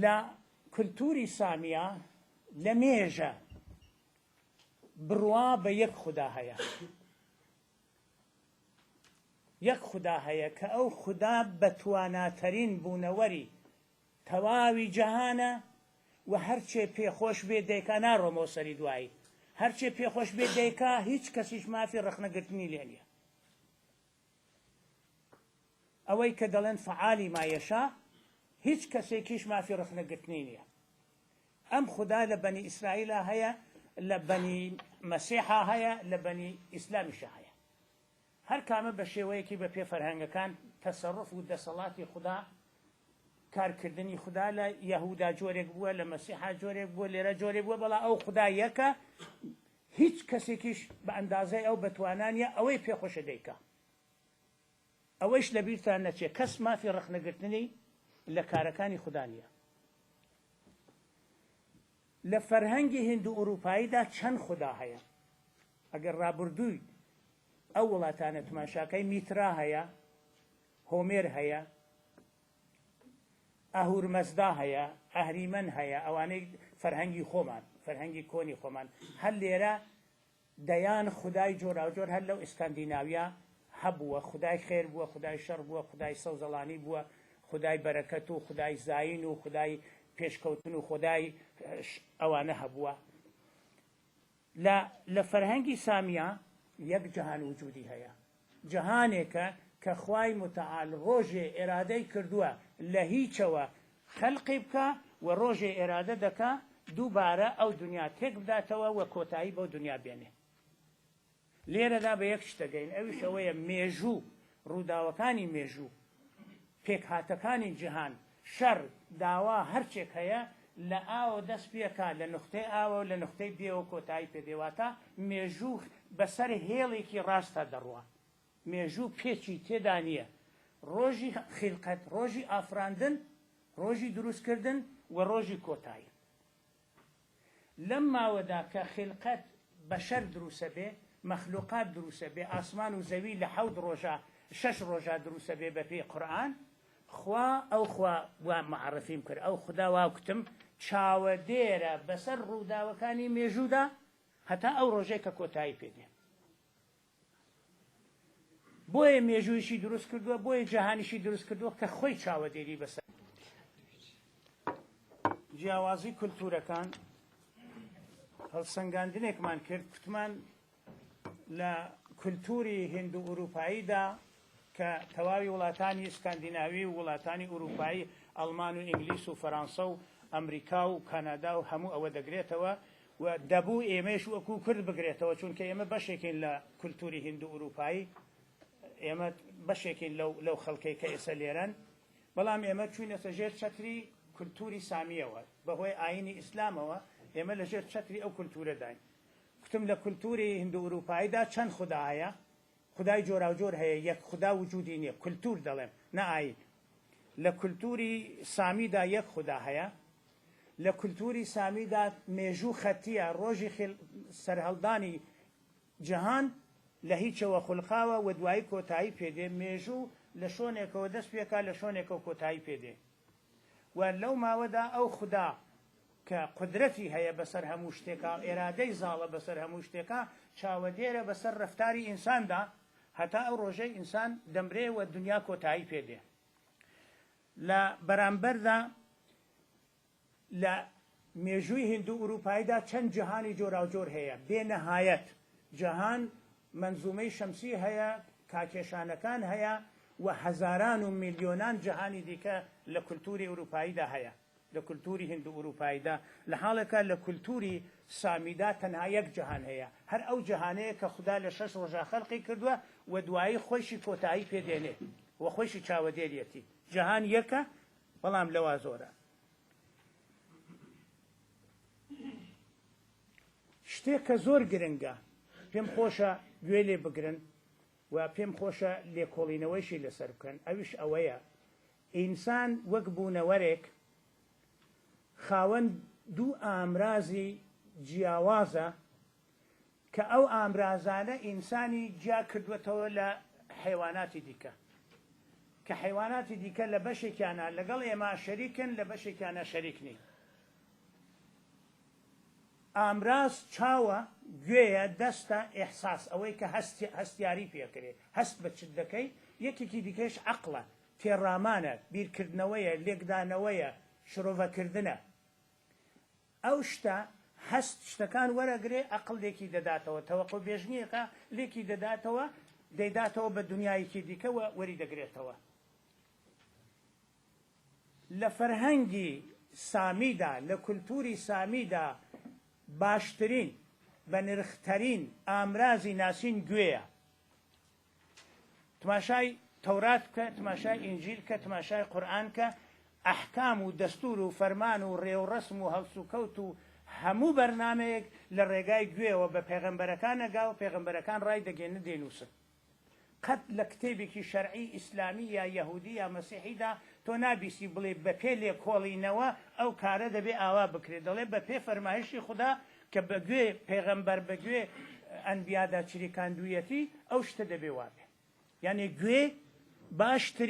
لە کولتووری سامیا لە مێژە بڕوا بە یەک خودا هەیە. یەک خودا هەیە کە ئەو خودا بەتواناترین بوونەوەری تەواوی جەهانە و هەرچێ پێ خۆش بێ دەیکا ناڕۆمەوە سەری دوایی هەرچێ پێ خۆش بێ دەیکا هیچ کەسیش مافی ڕەخنەگرتنی لێ نییە. ئەوەی کە دەڵێن فەعالی ما یەشا هیچ کەسێکیش مافی ڕەخنەگرتنی نییە. ئەم خودا لە بەنی ئیسرائیلا هەیە، لە بەنی مەسیحا هەیە، لە بەنی ئیسلامیشا هەیە. هەر کامە بە شێوەیەکی بە پێ فەرهەنگەکان تەسەڕوف و دەسەڵاتی خودا، کارکردنی خودا لە یەهودا جۆرێک بووە، لە مەسیحا جۆرێک بووە، لێرە جۆرێک بووە، بەڵام ئەو خودا یەکە، هیچ کەسێکیش بە ئەندازەی ئەو بەتوانا نییە، ئەوەی پێ خۆشە دەیکا. ئەوەیش لەبیرتان نەچێ کەس مافی ڕەخنەگرتنی لە کارەکانی خودا نییە. لە فەرهەنگی هیندوئوروپاییدا چەند خودا هەیە؟ ئەگەر ڕابردووی ئەو وڵاتانە تماشاکەی میترا هەیە، هۆمێر هەیە، ئەهورمەزدا هەیە، ئەهریمەن هەیە، ئەوانەی فەرهەنگی خۆمان، فەرهەنگی کۆنی خۆمان، هەر لێرە دەیان خودای جۆراوجۆر هەر لەو ئیسکاندیناویا هەبووە، خودای خێر بووە، خودای شەڕ بووە، خودای سەوزەڵانی بووە، خودای بەرەکەت و خودای زایین و خودای پێشکەوتن و خودای ئەوانە هەبووە. لە لە فەرهەنگی سامیا یەک جەهان وجودی هەیە، جەهانێکە کە خوای متعال ڕۆژێ ئێرادەی کردووە لە هیچەوە خەلقی بکا و ڕۆژێ ئێرادە دەکا دووبارە ئەو دنیا تێک بداتەوە و کۆتایی بەو دنیا بێنێ. لێرەدا بە یەک شت دەگەین ئەویش ئەوەیە مێژوو، ڕووداوەکانی مێژوو، پێکهاتەکانی جیهان، شەڕ، داوا، هەرچێک هەیە لە ئاوە دەست پێکا، لە نوختەی ئاوە و لە نوختەی بێوە کۆتایی پێ دێ، واتە مێژوو بەسەر هێڵێکی ڕاستا دەڕوا، مێژوو پێچی تێدا نییە، ڕۆژی خیلقەت، ڕۆژی ئافراندن، ڕۆژی دروستکردن و ڕۆژی کۆتایی. لەم ماوەدا کە خیلقەت، بەشەر دروسەبێ، مەخلوقات دروسەبێ، ئاسمان و زەوی لە حەوت ڕۆژا، شەش ڕۆژا دروسەبێ بە پێی قورئان، خوا ئەو خوا وا مەعرفیم کرد، ئەو خودا وا کوتم چاوەدێرە بەسەر ڕووداوەکانی مێژوودا هەتا ئەو ڕۆژەی کە کۆتایی پێ دێ. بۆیە مێژوویشی دروست کردووە، بۆیە جەهانیشی دروست کردووە کە خۆی چاوەدێری بەسەر. جیاوازی کولتوورەکان هەڵسەنگاندنێکمان کرد، کوتمان لە کولتووری هیند و ئورووپاییدا کە تەواوی وڵاتانی ئیسکاندیناوی و وڵاتانی ئورووپایی ئەڵمان و ئینگلیس و فەرانسە و ئەمریکا و کانادا و هەموو ئەوە دەگرێتەوە و دەبوو ئێمەیش وەکوو کورد بگرێتەوە چونکە ئێمە بەشێکین لە کولتووری هیند و ئورووپایی ئێمە بەشێکین لەو لەو خەڵکەی کە ئێستا لێرەن بەڵام ئێمە چوینەتە ژێر چەتری کولتووری سامییەوە بەهۆی ئایینی ئیسلامەوە ئێمە لە ژێر چەتری ئەو کولتوورەداین کوتم لە کولتووری هیند و ئورووپاییدا چەند خودا هەیە خودای جۆراوجۆر هەیە یەک خودا وجودی نیە کولتور دەڵێم نە ئایین لە کولتوری سامیدا یەک خودا هەیە لە کولتوری سامیدا مێژوو خەتیە ڕۆژی خیل سەرهەڵدانی جەهان لە هیچەوە خولقاوە و دوایی کۆتایی پێدێ مێژوو لە شۆنێکەوە دەست پێکا لە شۆنێکەوە کۆتایی پێدێ و لەو ماوەدا ئەو خودا کە قودرەتی هەیە بەسەر هەموو شتێکا و ئێرادەی زاڵە بەسەر هەموو شتێکا، چاوەدێرە بەسەر ڕەفتاری ئینساندا هەتا ئەو ڕۆژەی ئینسان دەمرێ و دنیا کۆتایی پێ دێ. لە بەرامبەردا لە مێژووی هیندو ئورووپاییدا چەند جەهانی جۆراوجۆر هەیە، بێ نەهایەت جەهان مەنزومەی شەمسی هەیە، کاکێشانەکان هەیە و هەزاران و میلیۆنان جەهانی دیکە لە کولتووری ئورووپاییدا هەیە. لە کولتووری هیندوئورووپاییدا، لە حاڵێکا لە کولتووری سامیدا تەنها یەک جەهان هەیە، هەر ئەو جەهانەیە کە خودا لە شەش ڕۆژا خەلقی کردووە و دوایی خۆیشی کۆتایی پێ دێنێ و خۆیشی چاوەدێریەتی. جەهان یەکە، بەڵام لەوا زۆرە. شتێک کە زۆر گرنگە، پێم خۆشە گوێ لێ بگرن و پێم خۆشە لێکۆڵینەوەیشی لەسەر بکەن، ئەویش ئەوەیە ئینسان وەک بوونەوەرێک خاوەن دوو ئامرازی جیاوازە کە ئەو ئامرازانە ئینسانی جیا کردووەتەوە لە حەیواناتی دیکە. کە حەیواناتی دیکە لە بەشێکیانا لەگەڵ ئێمە شەریکن لە بەشێکیانا شەریک نین. ئامراز چاوە، گوێیە، دەستە، ئیحساس ئەوەی کە هەست هەستیاری پێ ئەکرێ، هەست بە چت دەکەی، یەکێکی دیکەش عەقڵە، تێڕامانە، بیرکردنەوەیە، لێکدانەوەیە، شرۆڤەکردنە. ئەو شتە هەست شتەکان وەرەگرێ ئەقڵ لێکی دەداتەوە تەوەقو بێژنیەکە لێکی دەداتەوە دەیداتەوە بە دنیایەکی دیکە و وەری دەگرێتەوە. لە فەرهەنگی سامیدا لە کولتوری سامیدا باشترین بەنرخترین ئامرازی ناسین گوێیە. تماشای تەورات بکە، تماشای ئینجیل بکە، تماشای قورئان بکە، ئەحکام و دەستور و فەرمان و ڕێوڕەسم و هەڵسوکەوت و هەموو بەرنامەیەک لە ڕێگای گوێوە بە پێغەمبەرەکان ئەگا و پێغەمبەرەکان ڕایدەگەیەنن دەینووسن. قەت لە کتێبێکی شەرعی ئیسلامی یا یەهودی یا مەسیحیدا تۆ نابیستی بڵێ بەپێ لێکۆڵینەوە ئەو کارە دەبێ ئاوا بکرێت، دەڵێ بەپێ فەرمایشی خودا کە بە گوێ پێغەمبەر بە گوێ ئەنبیادا چریکاندوویەتی ئەو شتە دەبێ وابێ. یانێ گوێ باشترین.